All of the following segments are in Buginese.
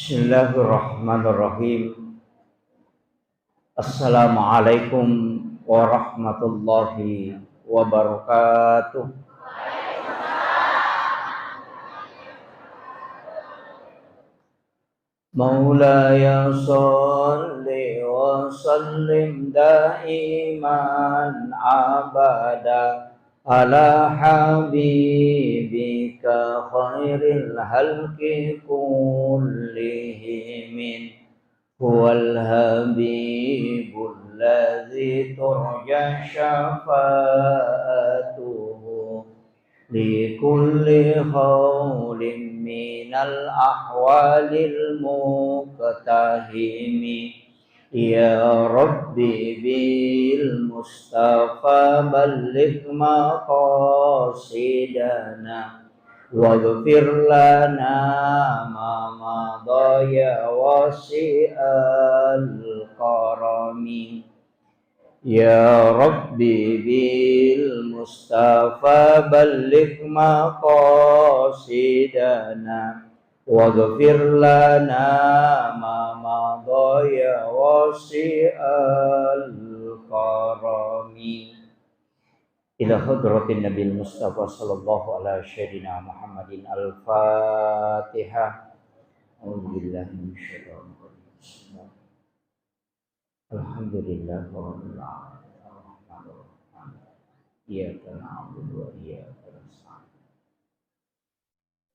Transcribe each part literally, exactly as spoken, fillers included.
Bismillahirrahmanirrahim. Assalamualaikum warahmatullahi wabarakatuh. مولاي صل وسلم دائما أبدا على حبيبك خير الخلق كلهم. هو الحبيب الذي ترجى شفاعته لكل هول من الأهوال المقتحم. يا رب بالمصطفى بلغ مقاصدنا واغفر لنا ما مضى يا واسع الكرم. يا رب بالمصطفى بلغ مقاصدنا واغفر لنا ما مضى يا واسع الكرم. إلى حضرة النبي المصطفى صلى الله على سيدنا محمد الفاتحة. أعوذ بالله من الشيطان الرجيم. بسم الله. الحمد لله رب العالمين. الرحمن الرحيم. إياك نعبد وإياك نستعين.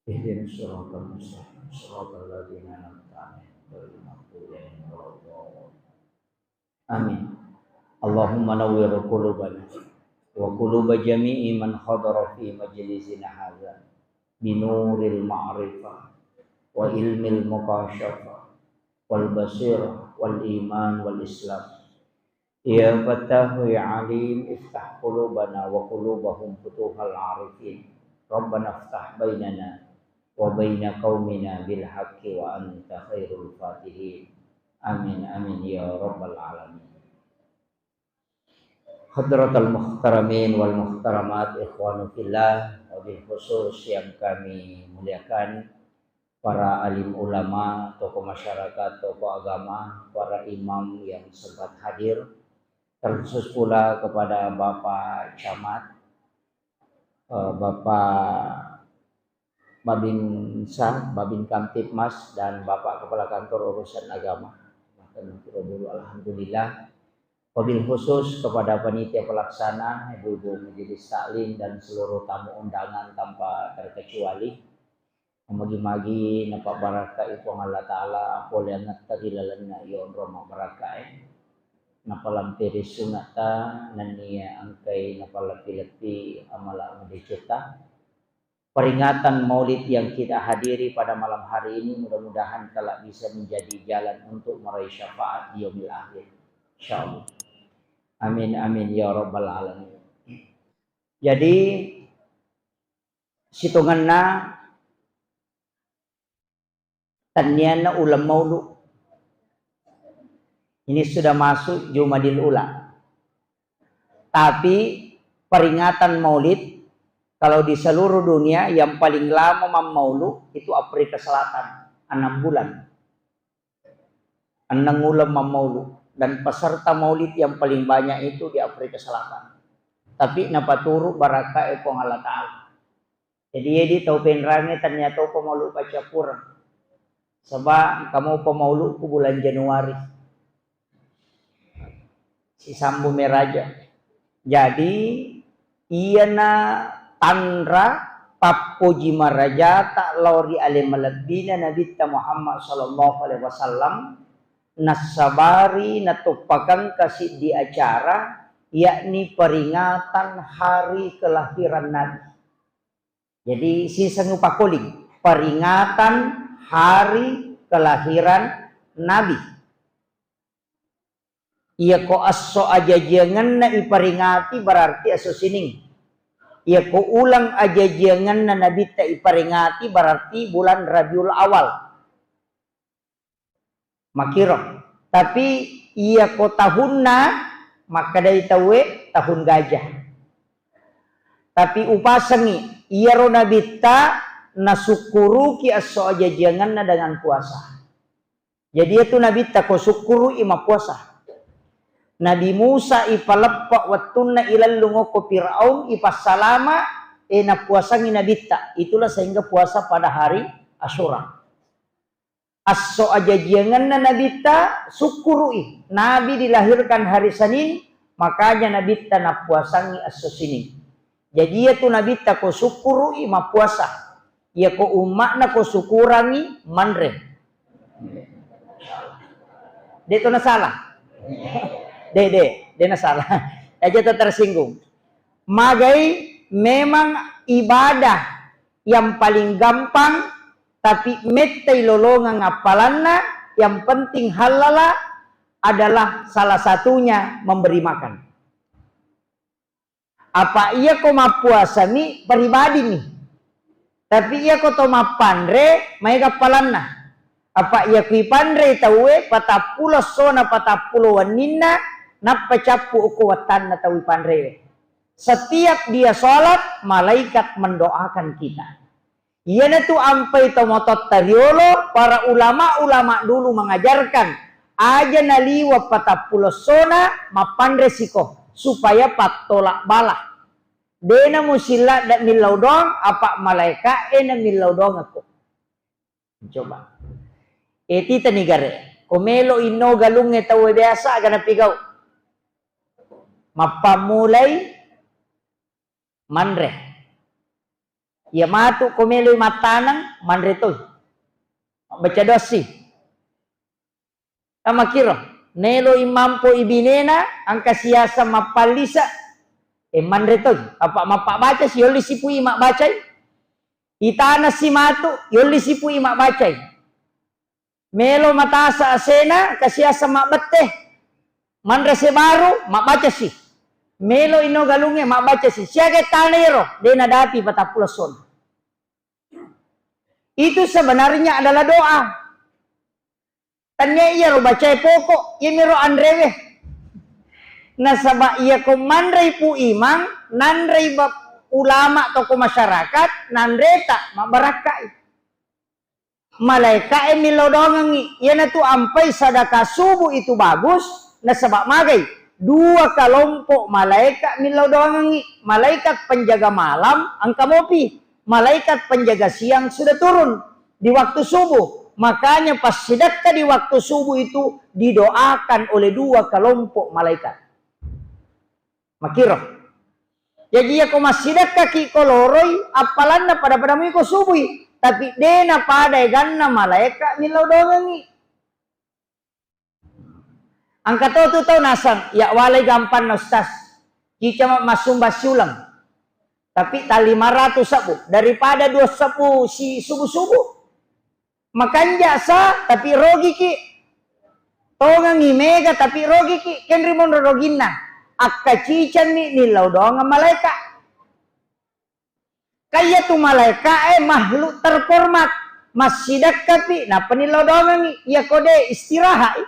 اهدنا الصراط المستقيم، صراط الذين أنعمت عليهم، غير المغضوب عليهم ولا الضالين. آمين. اللهم نور قلوبنا وقلوب جميع من حضر في مجلسنا هذا بنور المعرفة وعلم المكاشفة والبصيرة والإيمان والإسلام. يا فتاح يا عليم، افتح قلوبنا وقلوبهم فتوح العارفين. ربنا افتح بيننا وبين قومنا بالحق وأنت خير الفاتحين. آمين، آمين يا رب العالمين. Hadratal muhtaramin wal muhtaramat, ikhwanu fillah, wabil khusus yang kami muliakan, para alim ulama, tokoh masyarakat, tokoh agama, para imam yang sempat hadir, terkhusus pula kepada Bapak Camat, eh, Bapak Babinsa, Babin Kamtibmas, dan Bapak Kepala Kantor Urusan Agama. Bahkan dulu, alhamdulillah, wabil khusus kepada panitia pelaksana, ibu-ibu majelis taklim, dan seluruh tamu undangan tanpa terkecuali. Magi-magi napabbarakkai Puang Allah Ta'ala, apolengetta ri lalenna yonro mabbarakkae. Napalampiri sunata, nennia engkai napalebbi-lebbi amala madecetta. Peringatan Maulid yang kita hadiri pada malam hari ini mudah-mudahan kelak bisa menjadi jalan untuk meraih syafaat di yaumil akhir. Insyaallah. Amin, amin ya rabbal alamin. Jadi, sitongenna tennianna uleng maulu. Ini sudah masuk Jumadil Ula. Tapi peringatan Maulid, kalau di seluruh dunia yang paling lama mammaulu itu Afrika Selatan, enam bulan. Enneng uleng mammaulu. Dan peserta Maulid yang paling banyak itu di Afrika Selatan. Tapi napaturu barakkae Puang Allah Ta'ala. Jadi, jadi tau penrange tennia topa maulu paccappureng. Saba engka mopa maulu ku bulan Januari. Sisambu meraja. Jadi, iyana tanra pappoji marajata lao ri ale malebbina Nabitta Muhammad sallallahu alaihi wasallam, nassabari natoppakengka siddi acara, yakni peringatan hari kelahiran Nabi. Jadi, siseng upakkoling, peringatan hari kelahiran Nabi. Iyako esso ajajiangenna iperingati, berarti esso sining. Iyako uleng ajajiangenna Nabitta iperingati, berarti bulan Rabiul Awal. Makkiro. Tapi iyako tahunna, makkedai tauwe tahun gajah. Tapi upasengi, iyaro Nabitta nasukkuruki esso ajajiangenna dengan puasa. Jadi, iyatu Nabitta ko sukkuru'i mappuasa. Nabi Musa ipaleppe' wettunna ilellung okko Firaun, ipassalama, e, nappuasangngi Nabitta. Itulah sehingga puasa pada hari Asyura. Esso ajajiangenna Nabitta, sukkuru'i. Nabi dilahirkan hari Senin, makanya Nabitta nappuasangngi esso Senin. Jadi, iyatu Nabitta ko sukkuru'i mappuasa. Iyako umma'na ko sukurangngi manre. De' to nasalah? De', de', de' nasalah. Aja' to tersinggung. Magai memang ibadah yang paling gampang, tapi mettai lolongeng appalanna, yang penting hallala adalah salah satunya memberi makan. Apa' iyako mappuasami, pribadimi. Tapi iyako to mappanre, maega appalanna. Apa' iyako ipanrei tauwe, patappulo essona, patappulo wenninna, nappa cappu' okko wettanna tau ipanrewe. Setiap dia sholat, malaikat mendoakan kita. Iyanatu ampai tomatoatta riolo, para ulama-ulama dulu mengajarkan, aja' naliweng patappulo essona mappanre siko, supaya pattolak bala. De' namo silladda millau doang, apa' malaeka'e namillau doangekko. Coba. E, titani gare'. Ko melo' inno galungnge tauwe biasa, aga napigau'? Mappammulai manre. Iya matu ko meloi mattaneng, manre toi. Baca doa si. Makkiro, neloi mampo ibinena, engka siaseng mappallisa, e, manre toi. Apa' mappabbaca si, yolli sipui mabbacai. Itana si matu, yolli sipui mabbacai. Melo matasa asena, engka siaseng mabbette. Manre sebaru, mabbaca si. Melo inno galungnge, mabbaca si. Siaga tana ero, de' nadapi patappulo essona. Itu sebenarnya adalah doa. Tania iyaro bacae pokok, iyamiro anrewe. Nasaba' iyako manrei Pu Imang, nanrei bap-, ulama, tokoh masyarakat, nanreta, mabbarakkai. Malaeka'e millau doangengngi. Iyanatu ampai sadaka subuh itu bagus, nasaba' magai? Dua kelompok malaeka' millau doangengngi. Malaikat penjaga malam engka mopi, malaikat penjaga siang sudah turun di waktu subuh. Makanya pas sidekka di waktu subuh itu didoakan oleh dua kelompok malaikat. Makkiro. Jaji, iyako massidekkaki ko loroi, appalanna pada-pada muiko subui, tapi de' napada eganna malaeka' millau doangengngi. Engka to tu tau naseng, "Ya, walai gampanna, Ustaz. Cicama' massumba siuleng. Tapi ta lima ratus sebbu, daripada dua sebbu si subuh-subuh." Makanja' sa, tapi rogiki. Tongengi mega, tapi rogiki. Kenri monro roginna. Akkacicammi nillau doangeng malaeka'. Kaya tu malaeka' e makhluk terhormat. Massidekkapi, nappa nillau doangengi. Iya ko de' istirahat i.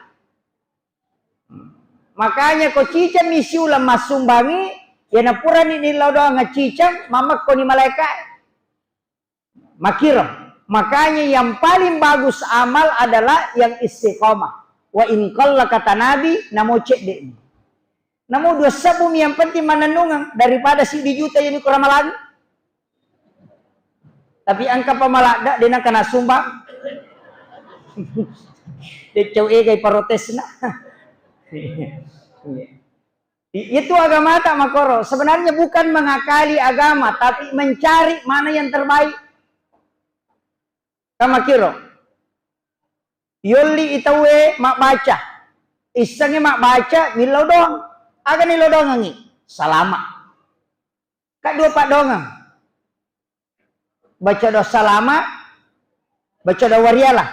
Makanya ko cicammi siuleng massumbangi, iya napurani nillau doangeng cicang, mammekkoni malaeka' e. Makkiro. Makanya yang paling bagus amal adalah yang istiqomah. Wa in qalla, kata Nabi, namo cedde'mi. Namo dua sebbumi yang penting manennungeng daripada siddi juta yang iku ramalangi. Tapi engka pa maladda de' nengka nassumbang. De'cau egai parotesna. I-, itu agamata makkoro. Sebenarnya bukan mengakali agama, tapi mencari mana yang terbaik. Kamakkiro. Yolli i tauwe mabbaca. Issengngi mabbaca, millau doang. Aga nillau doangengngi? Salama. Ka dua paddoangeng. Baca doa salama, baca doa wariala.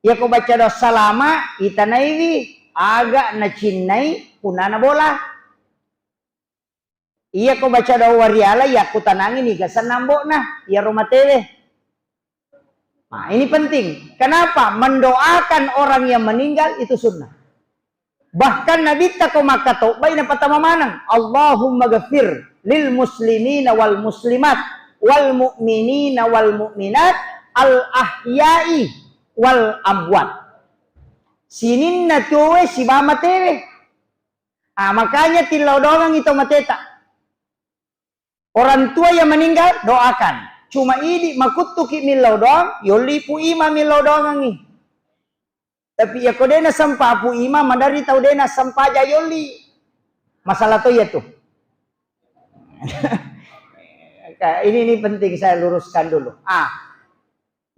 Iyako baca doa salama, itanaiwi aga nacinnai punnana bola. Iyako baca doa wariala, yakkutanangi niga senna ambo'na, iyaro matewe. Nah, ini penting. Kenapa? Mendoakan orang yang meninggal itu sunnah. Bahkan Nabitta ko makkatobbai napatama maneng, "Allahumma ghafir lil muslimina wal muslimat, wal mu'minina wal mu'minat, al ahya'i wal amwat." Sininna tuoe siba matewe. Ah, makanya tillau doangengngi tau mateta. Orang tua yang meninggal, doakan. Cuma idi makuttuki millau doang, yolli Pu Imam millau doangengngi. Tapi iyako de nasempa Pu Imam, madari tau de nasempa aja yolli. Masalah to iya tu. Ini, ini penting saya luruskan dulu. Ah,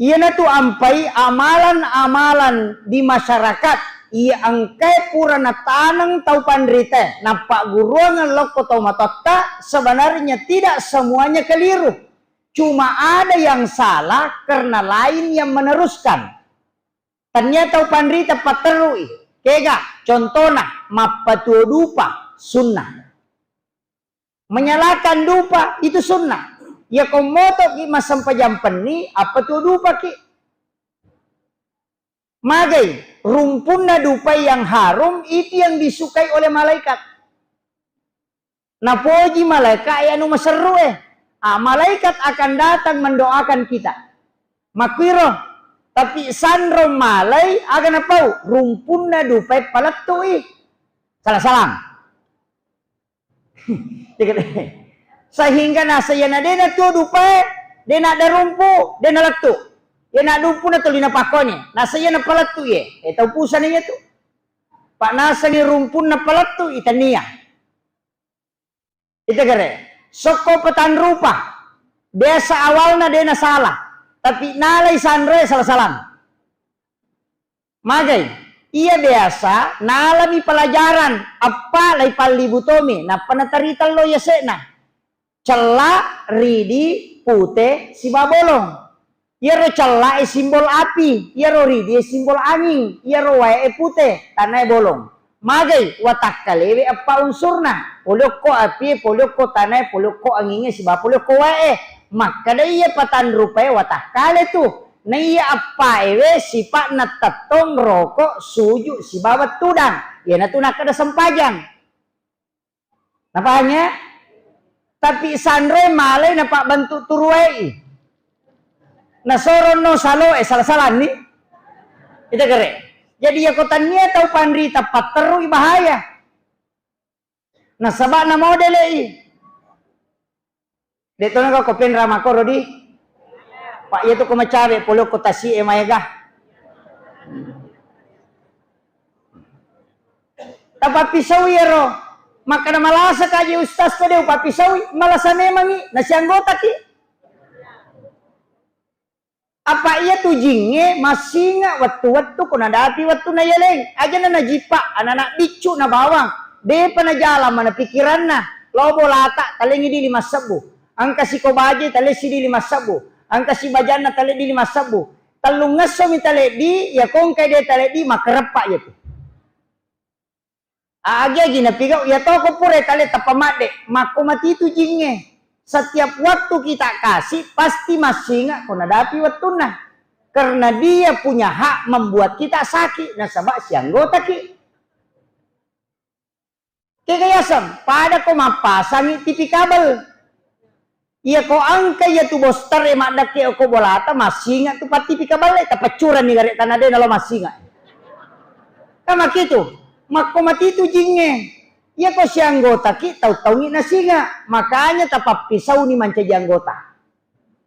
iyanatu ampai amalan-amalan di masyarakat iya engkae pura nataneng tau panrita, nappagguruangeng lokko tau matoatta, sebenarnya tidak semuanya keliru. Cuma ada yang salah karena lain yang meneruskan. Tania tau panrita patterui. Kega, contona, mappatuo dupa, sunnah. Menyalakan dupa itu sunnah. Iyako motoki massempajang penni, appatuo dupaki. Magai, rumpunna dupa yang harum itu yang disukai oleh malaikat. Napoji malaikat e anu maserru e. Ah, malaikat akan datang mendoakan kita. Makuiro, tapi sanro malai aga napau, rumpunna dupa e palettui. Salah-salah. Sehingga naseng iyana de natuo dupae, de nadda rumpu, de nalettu. Iyana dumpu na tuli napakkoni, naseng iyana palettu iye. Eh, tau pusana iyatu. Pak nasengi rumpunna palettu, itania. Ita gare. Sokko petanrupa. Biasa awalna de nasalah, tapi nalai sanroe salah-salang. Magai, iya biasa nalami pelajaran, appa lai pallibu tomi, nappa natarita lo yase'na. Cella, ridi, pute, siba bolong. Iyaro cella e simbol api, iyaro ridi e simbol anging, iyaro wae e pute, tanae bolong. Magai watakkalewe eppa unsurna, pole okko apie, pole okko tanae, pole okko anginge, siba pole okko wae. Makkeda iya patanrupae watakkale tu. Naiya eppaewe sipa'na tettong, roko, suju, sibawa tudang. Iyanatu nakkeda sempajang. Napahang ya? Tapi sanroe malai napabbentuk turuwai. Nasoro no saloe, salah-salanni. Ita gare. Jadi iyako tania tau panrita patterui bahaya. Nasaba na modele'i. De tona ko penra makoro di. Pak iya tu ko macawe pole ko tasi e maega. Tapappisau iyaro. Makkeda malasa kaji ustaz ko de upappisaui, malasa memangi, nasianggotaki. Apa iya tu jingnge massinga wettu-wettu ko nadapi wettunna yeleng. Ajana najippa anak-anak biccu na bawang. Depa najalang mana pikiranna. Lao bolata talengi di lima sebbu. Engka siko baje talessi di lima sebbu. Engka si bajanna tale di lima sebbu. Tellungngesso mi tale di, ya kongkai de tale di makereppa iya tu. Agi-agi napigau, iya toko pura tale tappa madde, makko matitu jingnge. Setiap waktu kita kasih, pasti massinga ko nadapi wettunna. Karena dia punya hak membuat kita sakit, nasaba sianggotaki. Kega yaseng, pada ko mappasangi T V kabel. Iya ko engka iya tu booster e maddekke okko bolata, massinga tu pa T V kabelle, tapaccuranni gare tanah de nalo massinga. Kan makitu, makko matitu jingnge. Iya ko sianggotaki tau-taungi nasinga. Makanya tapappisauni mancaji anggota.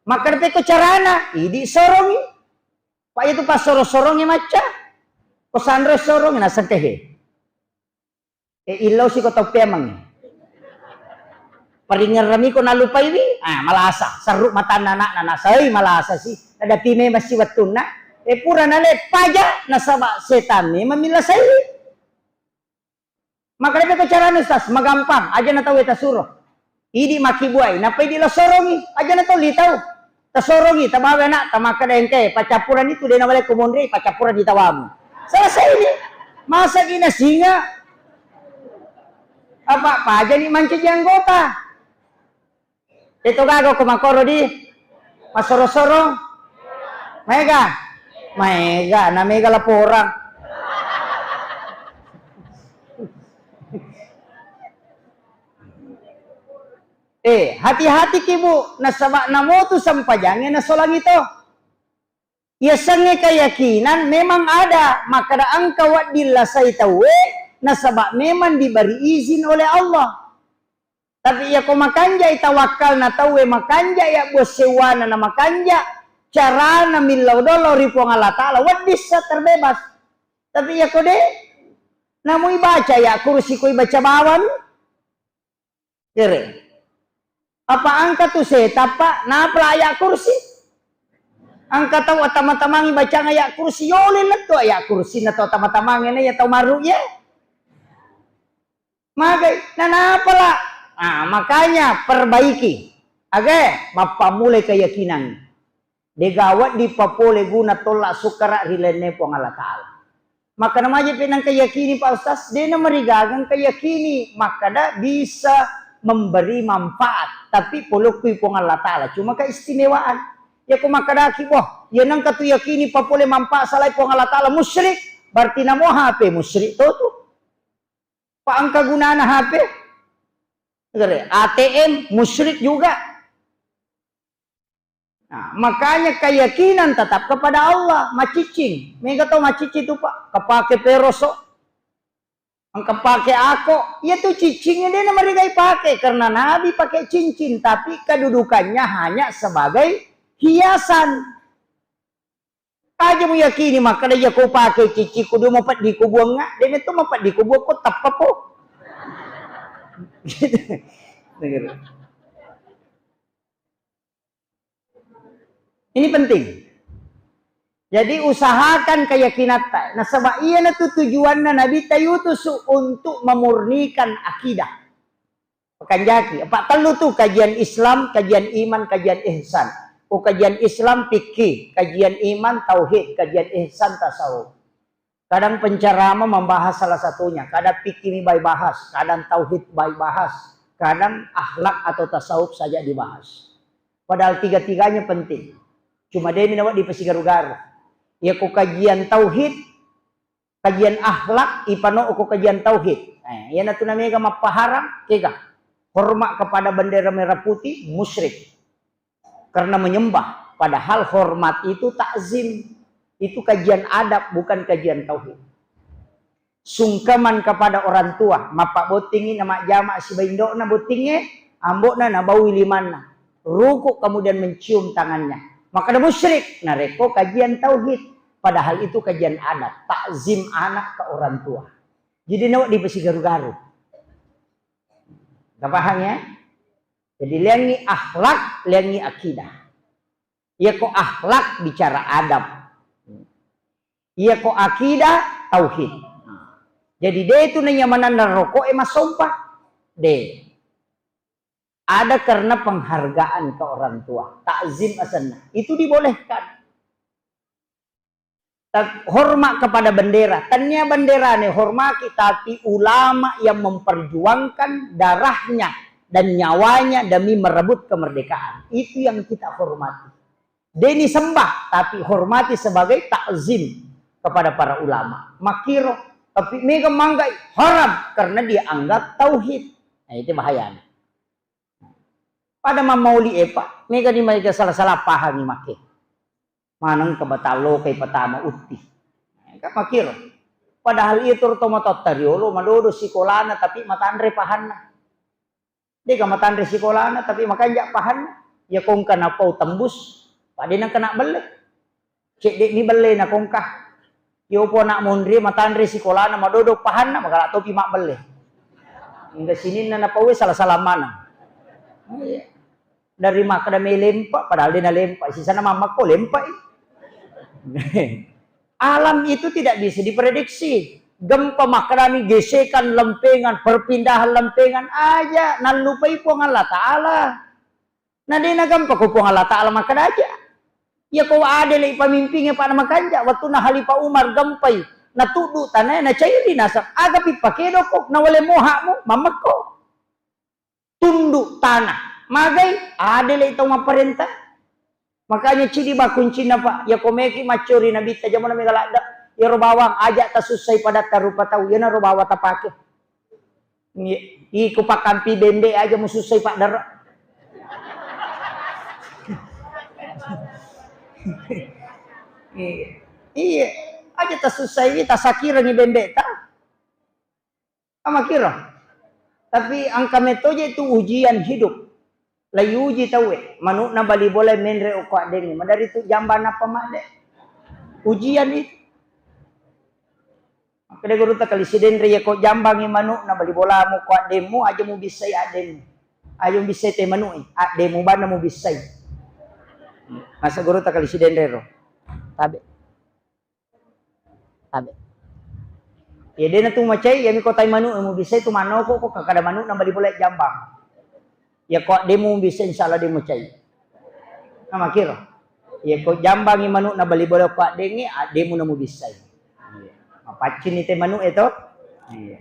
Makkeda pekko carana, idi sorongi. Pak itu passoro-sorongi macca. Ko sanro sorongi nasengkehe. E, illau siko tau peameng. Paringerrami ko nalupaiwi, ah, malasa. Serru matanna anakna, nasai malasa si. Nadapi memang si wettunna. E, pura nale paja, nasaba setan memang millasaiwi. Makalepe ko carana, Ustaz, magampang, aja na tau e tasuro. Idi makkibuai, nappa idi lasorongi, aja na tolli tau. Tasorongi, tabawa anak, tamakkeda engkae, paccappurang itu de nawale ko monri, paccappurang di tawamu. Selesai ini. Masa gina singa? Apa pajani mancaji anggota? Itu gaga ko makoro di masoro-soro. Maega? Maega, na mega laporang. Eh, hati-hati ki, Bu, nasaba namotu sempajangnge nasolangi to. Yasengnge keyakinan memang ada, makkeda engka wedding lasai tauwe, nasaba memang diberi izin oleh Allah. Tapi iyako makanjai tawakkalna tauwe, makanjai abbuang sewwana na makanja, carana millau dollo ri Puang Allah Ta'ala, wedding sa terbebas. Tapi iyako de, namui baca ayat kursi, koi baca bawang, kere. Apa engka tu setappa, napala ayat kursi? Engka tau atama-tamangi bacang ayat kursi, yole lettu ayat kursi na tau atama-tamangi na iya tau maru ye. Magai, nanapala. Ah, makanya perbaiki. Age, mappammulai keyakinan. Degawa dipapole guna tolla sukkara ri lainna Puang Allah Ta'ala. Maka namaja pe nangka yakini, Pak Ustaz, de namarigaga engka yakini, makkada bisa memberi manfaat, tapi polokkui Puang Allah Ta'ala, cuma keistimewaan. Yako makkedaki, boh, ya nangka tu yakini papole manfaat salai Puang Allah Ta'ala, musyrik, berarti namo H P musyrik to tu. Pa engka gunana H P? Gere, A T M musyrik juga. Nah, makanya keyakinan tetap kepada Allah, maciccing. Mega tau maciccing tu, Pak. Kepake peroso. Engka pake ako, iya tu ciccingnya de namarigai pake karena Nabi pakai cincin, tapi kedudukannya hanya sebagai hiasan. Aja muyakini makkeda, iya ko pake ciccikku dua mapeddi ko buangnga, de metto mapeddi ko buangko tappa po. Gitu. Ini penting. Jadi usahakan keyakinatta. Nasaba iyanatu tujuanna Nabitta Yunus untuk memurnikan akidah. Pekanjaki, apa tellu tu kajian Islam, kajian iman, kajian ihsan. Ko kajian Islam fikih, kajian iman tauhid, kajian ihsan tasawuf. Kadang penceramah membahas salah satunya, kadang fikih mi bai bahas, kadang tauhid bai bahas, kadang akhlak atau tasawuf saja dibahas. Padahal tiga-tiganya penting. Cuma demi nawa dipasigaru-garu. Ya ko kajian tauhid, kajian akhlak, ipano ko kajian tauhid. Eh, iyanatu namega mappaharang, kega. Hormat kepada bendera merah putih, musyrik. Karena menyembah. Padahal hormat itu takzim. Itu kajian adab, bukan kajian tauhid. Sungkeman kepada orang tua, mappabbottingi na majjama sibawa indo'na bottingnge, ambo'na nabaui limanna. Ruku' kemudian mencium tangannya. Makkeda musyrik, narekko kajian tauhid. Padahal itu kajian adab, takzim anak ke orang tua. Jadi nawa dipasigaru-garu. Gak paham ya? Jadi liangi akhlak, liangi akidah. Iya ko akhlak bicara adab. Iya ko akidah tauhid. Jadi de itu nanya mananna rokok e masompa. De. Ada karena penghargaan ke orang tua, takzim asenna. Itu dibolehkan. Tap-, hormat kepada bendera. Tania bendera ne hormati, tapi ulama yang memperjuangkan darahnya dan nyawanya demi merebut kemerdekaan. Itu yang kita hormati. Deni sembah, tapi hormati sebagai takzim kepada para ulama. Makiro, tapi mega manggai haram karena dia anggap tauhid. Nah, itu bahayanya. Pada mammauli e, Pak, mega ni mega salah-salah pahami make. Maneng ke batallo kai patama utti. Kan makiro. Padahal iya turu to matotta riolo, madodo sikolana, tapi matanre pahanna. Dega matanre sikolana, tapi makanja pahanna. Ya kongka napau tembus, pada nang kena belle. Cedde'ni bellena kongka. Yopo anak monri matanre sikolana madodo pahanna, magala topi mabbelle. Hingga sininna napaue salah-salah maneng. Iya. Dari makkeda me lempa, padahal de nalempa. Sisana mammakko lempai. Alam itu tidak bisa diprediksi. Gempa makkedani gesekan lempengan, perpindahan lempengan aja nallupai Puang Allah Ta'ala. Na de nagempa ko Puang Allah Ta'ala makkeda aja. Iya ko adele pamimpingnge pada makanja, wattunna Khalifah Umar gempai, natuddu tanae, nacairi naseng, agapi pakedo ko, nawale mohakmu, mammekko. Tunduk tanah. Magai, adele tau mapparenta. Makanya cidi bakuncinna, Pak, iya ko meki maccori Nabitta jamana mega ladda, iyaro bawang aja tasussai padatta rupa tau, iyanaro bawang tapake. Iya, iko pakkampi bende aja musussai paddara. Iya. Iya. Aja tasussaiwi, tasakirengi bembe'ta. Amakiro. Tapi engka metoje tu ujian hidup. Laiuji tauwe, manu'na bali bola menre okko addengnge. Madari tu jambang nappa madde. Ujian itu. Makkeda gurutta Kali Sidenre, "Yako jambangi manu'na bali bolamu ko addemmu, aja mubissai addemmu. Aja mubissai te manu'i, addemmu banna mubissai." Masa gurutta Kali Sidenre ro. Tabe. Tabe. Ya dena tu macai, yami ko tai manu'e mubissai tu manoko ko kada manu'na bali bola jambang. Ya ko addemu bisa, insya Allah demu cai. Nah, makiro. Ya ko jambangi manu'na bali bola ko addengnge, addemu namu bisai. Iya. Mapaccini te manu'e to. Iya.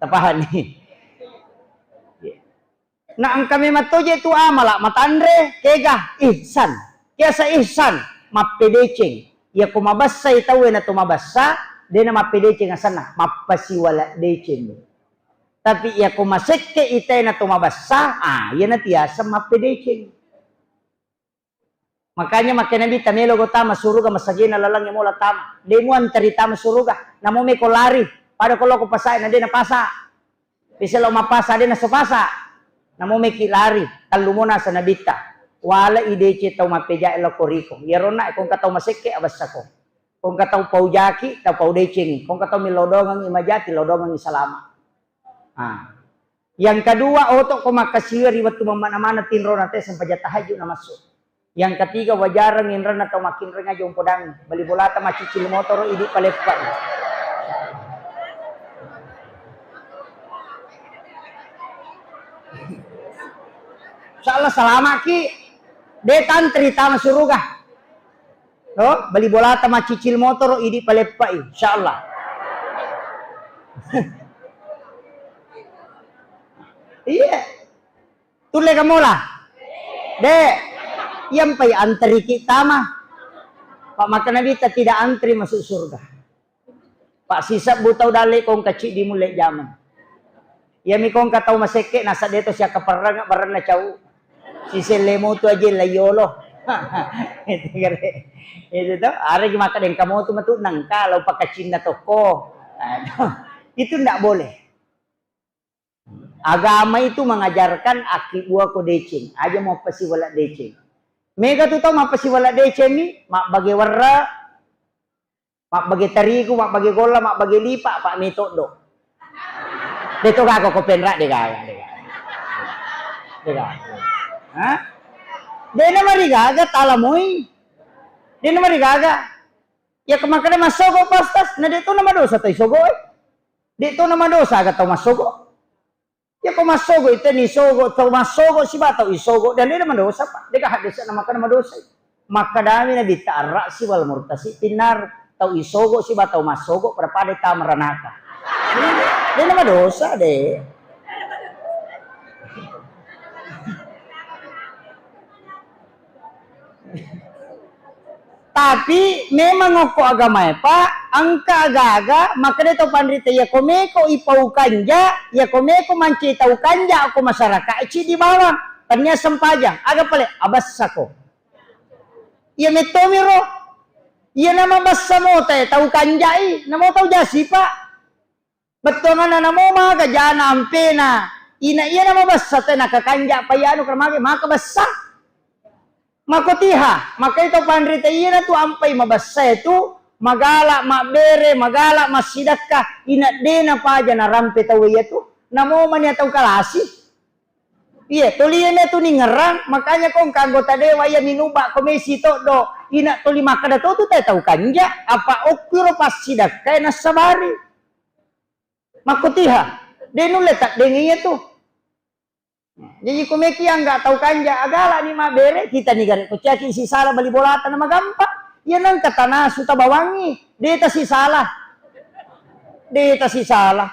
Tapahani. Iya. Nah, engka memang toje tu amala matanre, kega ihsan. Kiasa ihsan, mappedeceng. Ya ko mabassai tauwe na to mabassa, dena mappedeceng asanna, mappasiwala deceng. Tapi iya ko masekke itae na to mabassa, ah, iyana tiaseng mappedeceng. Makanya makkeda Nabitta, melo go tama suruga masagena lalengnge mola tama. De muanteri tama suruga, namo meko lari. Pada ko loko pasae na de napasa. Pise lo mapasa de naso pasa. Namo meki lari, tellu mo nasa Nabitta. Wala idece tau mappejae loko riko. Iyaronna ko engka tau masekke abessako. Ko engka tau paujaki, tau pau decengi. Ko engka tau millau doangengi majati, lau doangengi salama. Ah. Yang kedua, oto ko makkasiwi ri wettu mammana-mana tinrona te sempajang tahajud na massu. Yang ketiga, wajareng inrenna tau makkinreng aja umpodangi. Bali bolata maccicil motoro, idi paleppai. Insyaallah salamaki. De tantri tama suruga. To, bali bolata maccicil motoro, idi paleppai, insyaallah. Iya. Tulle kamola? De. Iyampai antriki tama. Pak, maka Nabitta tidak antri masuk surga. Pak, sisebbu tau dalle ko engka ciddi mulle jamang. Iyami ko engka tau masekke, nasa de to siakkaperreng barenna cau. Siselle motu aje la yolo. Itu kare. Itu to, aregi maka dengka motu matu nengka lau pakacinna toko. Aduh, itu ndak boleh. Agama itu mengajarkan akkibbua ko deceng, aja mappasiwala deceng. Mega tu tau mappasiwala deceng mi, mabbage werre, mabbage tarigu, mabbage golla, mabbage lipa, apa mi toddo. De to gaga ko penra, de gaga, de gaga. De gaga. Hah? De na marigaga tala moi. De na marigaga. Ya ko makkeda massogo pastas, na de to na madosa to isogo e. De to na madosa aga tau massogo. Ya ko massogo, ite ni sogo, tau massogo siba tau isogo, dan de na madosa, Pak. De ka hadis na makkeda madosa. Makkedami Nabitta, "Ar-ra'si wal murtasi finnar." Tau isogo siba tau massogo pada-pada tama ranaka. De na madosa, de. Tapi memang okko agamae, Pak, engka aga-aga makkeda tau panrita, iya ko meko ipau kanja, iya ko meko mancaji tau kanja okko masyarakat ciddi bawang, tania sempajang, aga pale abessako. Iya mettomi ro. Iya nama bessa mota e tau kanjai, namo tau jasi, Pak. Bettuanganna namo maga jana ampena. Ina iyana mabessa te nakakanja payanu kera mage maka bessa. Makotiha, makai to panrita iyana tu ampai mabessa tu magala mabbere, magala massidakka, ina dena paja narampe tau iya tu. Namo mania tau kalasi. Iya, toli iyana tu ningerang, makanya ko engka anggota dewa iya minuba komesi toddo, ina toli makkeda to tu te tau kanja, apa okkiro passidakka nassabari. Makkutiha, de nulle taddeng iya tu. Jaji ko meki angga tau kanja, agalani mabbere, kita ni gare ko ciaki sisala bali bolata na magampa. Iya nengka tanasu tabawangi, de tasisala. De tasisala.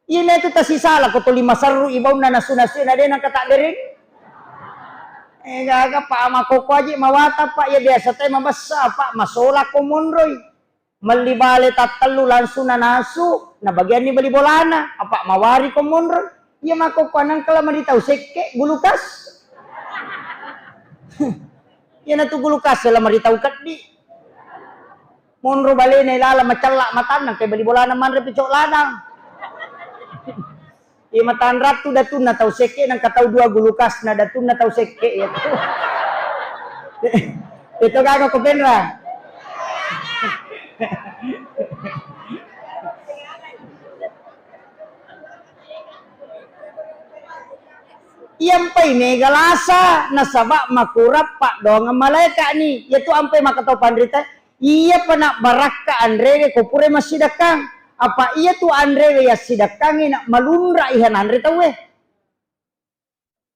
Iya metu tasisala ko toli maserru ibaunna nasu-nasu na de nengka tabbereng. Eh gaga pa makoko aji mawata pa iya biasa te mabessa pa masola ko monroi. Melli bale tattellu langsung nanasu, nabagianni bali bolana, apa mawari ko monro. Iya makkokkoanang kala mani tau sekke, bulukas. Iyanatu gulukas e la maritau keddi. Monro balena ilala macella matanna, engka bali bolana manre picok ladang. Iya matanrattu datunna tau sekke, nangka tau dua gulukasna datunna tau sekke, iya tu. Itu gaga ko penra. Iyampai mega lasa, nasaba makurang paddoangeng malaeka'ni. Iyatu ampai makkatau panrita, iyapa na barakka anrewe ko pura massidakkang. Apa iyatu anrewe yassidakkangngi na malunra iha nanre tauwe.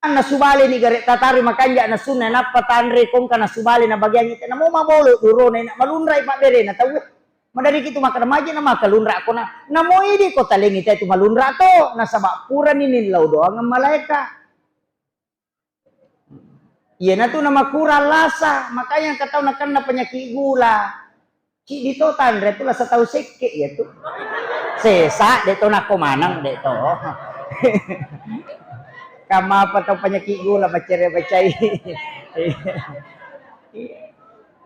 Nasubale ni gare tatari makanja nasunna, nappa tanre kongka nasubale na bagiang ite, namo mabolo durona na malunrai pabberena tauwe. Madariki tu makkeda maji na maka lunra kona. Namo idi ko talengi te tu malunra to, nasaba purani nillau doang malaeka. Iyanatu namakurang lasa, makanya engka tau nakenna penyakit gula. Ciddi to tanre tu lasa tau sekke iya tu. Sesa, de to nako maneng, de to. Kamapa tau penyakit gula macere bacai.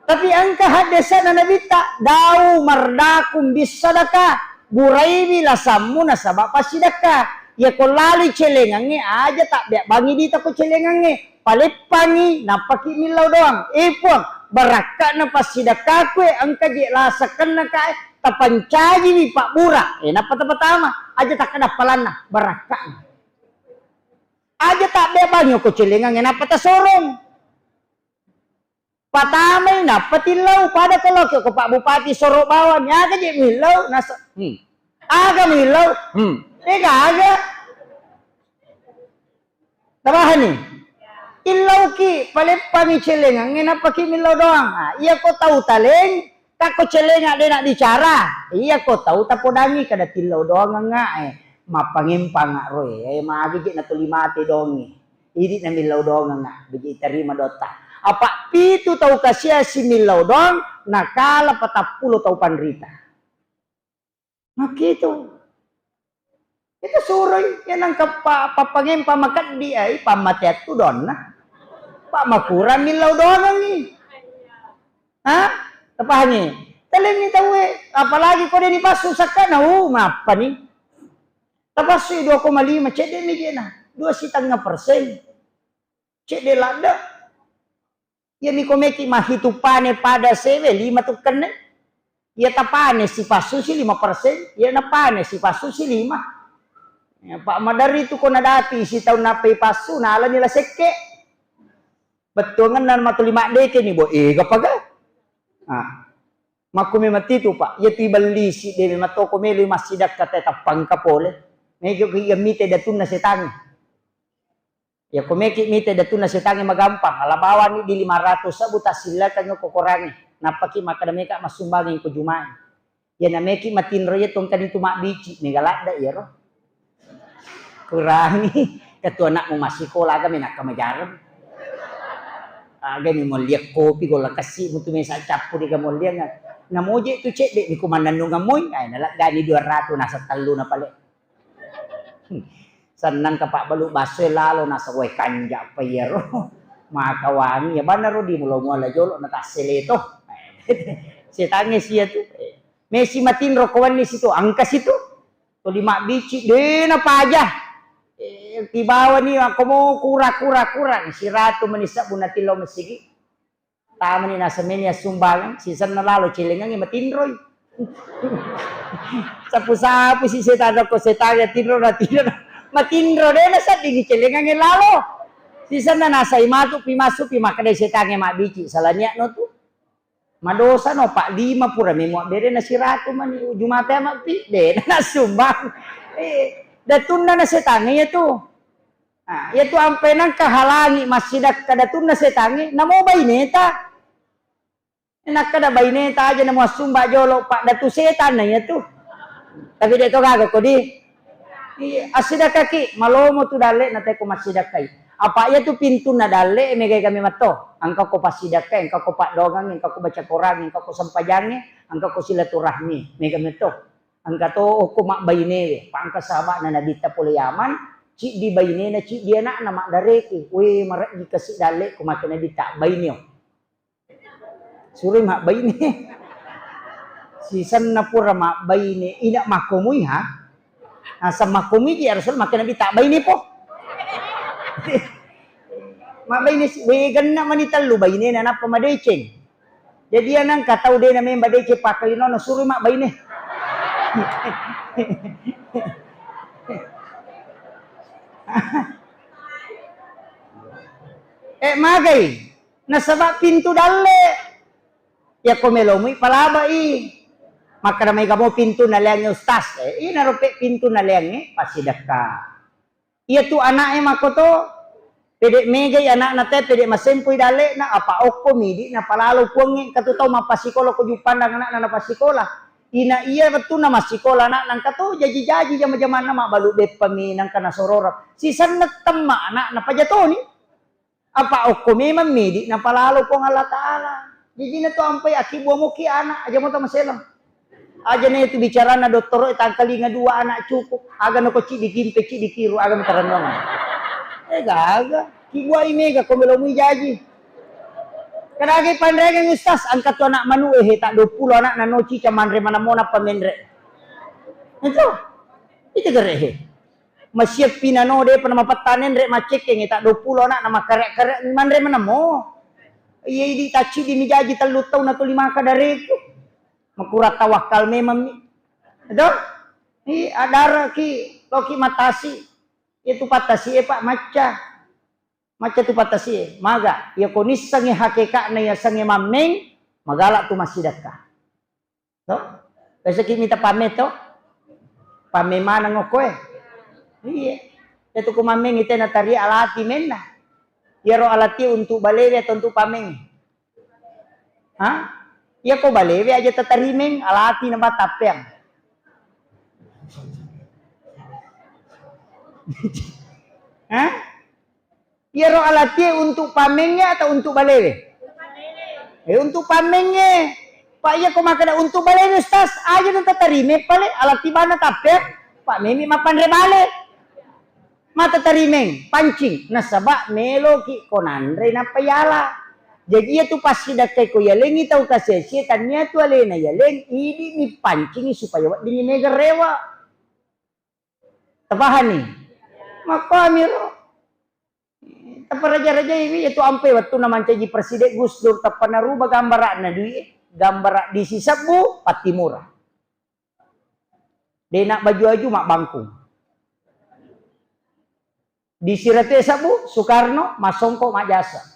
Tapi engka haddesana Nabitta, dau mardakum bis sadaka, buraiwi lasammu nasaba passidakka. Iya ko lali celengangnge, aja tabbeabbangi dita ko celengangnge. Paleppangi, nappaki millau doang. Eh, Puang, barakka'na passidakkaku e, engka je lasa kenna ka e, tapancajiwi pabbura. Eh, nappa tapatama, aja takkeda palanna, barakka'na. Aja tabbeabbangi ko celengangnge, nappa tasorong. Patamai, nappa tillau. Pada ko lokki ko Pak Bupati soro bawang, aga je millau, nasa, hmm. Aga millau, hmm. Eh, gaga. Tapahani? Illauki, paleppangi celengangnge, nappaki millau doang. Ah, iya ko tau taleng, takko celenga de na bicara. Iya ko tau tapodangi kada tillau doang nga, eh, mappangempanga roe, eh, magi je natuli mate dongi. Idi na millau doang nga, biji tarima dotta. Apa pitu tau kasiasi millau doang, nakala patappulo tau panrita. Makkitu. Itu suroi, ya nangka pa-, pappangempa makeddi ai, pammateattu donna. Pak makurang millau doangengi. Ha? Tapahangi? Talengi tauwe, apalagi ko de dipassu sakkana, uh, mappani. Tapassui dua koma lima, cedde mi jena, dua setengah persen. Cedde ladde. Iyami ko meki mahitu pane pada sewe, lima tukkenne. Iya tapane sipassu si lima persen, iya napane sipassu si lima. Ya, Pak, maderri tu ko nadapi sitaung nappai passu, nalani la sekke. Bettuangenna matu lima deke ni, bo, ega paga. Ah. Makku memang titu, Pak. Iya tu ibellisi, de memang toko melo massidakka te tappangka pole. Mega iya mite datunna setangi. Iya ko meki mite datunna setangnge magampang, ala bawani di lima ratus sebbu tassillakeng ko korangnge. Nappaki makkeda meka massumbangi ko jumae. Iya na meki matinro iya tongkani tu mabbici, mega ladde iyaro. Kurangi, ketua anakmu massikola aga menakka majareng. Aga mi molliang kopi golla kessi mutu mesa cappu di kamolliang. Namoje tu cedde di kumannannungeng moi, ai nalaggani dua ratus nasa tellu na pale. Sennang ka pabbalu basso e lalo, nasaba, "Weh, kanja pa iyaro." Maka wangi, ya bannaro di mulo muala jolo na tassele to. Setangnge sia tu. Mesi matinro ko wenni situ, engka situ. Tuli mabbici, de na paja. Eh, tibawa ni, ako mo kura, kura, kura. Siratu meni sebbu natillo mesigi. Tamani nasemeni assumbangeng, sisenna lalo celengangnge matinroi. Sapu-sapu si setang ko setang ya tinro na tinro. Matinro de na seddingi celengangnge lalo. Sisenna nasai matu pi massu pi makkeda setangnge mabbici, salaniakno tu. Madosa no, Pak, lima pura memo bere na siratu mani jumate mappi de na sumbang. Eh, datunna na setangnge ya tu. Nah, iyatu ampe nengka halangi massidakka datunna setangnge, namo baineta. Nakkeda baineta aja namo assumba jolo, Pak, datu setanna iyatu. Tapi de to gaga kodi. Iya, assidakkaki, malomo tu dalle na teko massidakkai. Apa iyatu pintunna dalle, megai kami matto. Engka ko passidakkai, engka ko paddoangang, engka ko baca Quran, engka ko sempajangnge, engka ko silaturahmi, mega metto. Engka to okko mabbainewe, pangka sahaba'na Nabitta pole Yaman, ciddi bainena, ciddi ana'na, maddareke. We, marejji kasi dalle ko make Nabitta, baineo. Suroi mabbaine. Sisenna pura mabbaine, ina makkomui ha? Naseng makkomui ji ya Rasul, makkeda Nabi, "Tabbaine po." Mabbaine si, we genna mani tellu bainena nappa madeceng. Jadi iya nengka tau de namemba deceng pakkalinona, suroi mabbaine. Eh, magai? Nasaba pintu dalle. Yakko melomui palabai. Makkeda maega mo pintu naleangnge, Ustaz. Eh, inaro pe pintu naleangnge, passidekka. Iyatu ana'e makkoto, pede megai ana'na te, pede masempui dalle'na, apa okko midi napalalo Puangnge, engka tu tau mappasikola ko Juppandang ana'na napassikola. Ina iya wettunna massikola ana'na engka to jaji-jaji jama-jamanna, mabbalu beppa mi nengka nasororang. Sisenna temma ana'na pajatoni. Apa okko memang midi napalalo Puang Allah Ta'ala. Jajina tu ampai akibua moki anak, aja mo tamaselang. Aja na itu bicarana dottoro, tangkalinga dua anak cukup. Aga nako ciddi kimpe, ciddi kiru, aga mitarennuang. Eh, gaga. Kibuai mega ko melomui jaji. Kadagai panregang Ustaz, angkat tu anak manu, eh, tak dua puluh anak nano cica manre mana mona pamenre. Itu. Itu gerehe. Masiappi nano depa namapettane nre maccekkeng, tak dua puluh anak namakarek-karek manre manamo. Iya idi tacciddi mi jaji tellu taung nato lima kadareku. Makurang tawakkal memang mi. Itu? I adara ki, loki matasi. Itu patasi e, Pak, macca. Macca tu patasi e. Maga, iya ko nissengi hakeka'na iya sengi mammeng, magala tu massidekka. To? Biasa ki mita pammeng to? Pammeng maneng okko e. Iya. Itu ko mammeng ite natari alati menna. Iyaro alati untuk balewe atau untuk pammeng? Ha? Iya ko balewe aja tatarimeng, alati na batappeang. Ha? Iyaro alatie untuk pammengnge atau untuk balewe? Eh, untuk pammengnge. Pak, iya ko makkeda untuk balewe, Ustaz, aja na tatarime pale, alati bana tappe, Pak, memi mappanre bale. Mata tarimeng, pancing, nasaba meloki ko nanre nappa yala. Jadi iya tu passidakkai ko yalengi tau kasiasie, tania tu alena yaleng, idi ni pancingi supaya weddingi mega rewa. Tapahani? Makkuamiro. Taparaja-rajaiwi, iyatu ampe wettunna mancaji Presiden Gus Dur, tappa naruba gambara'na dui e, gambara disi sebbu, Pattimura. Dena baju-aju mabbangkung. Disi ratu e sebbu, Soekarno, massongko majjasa.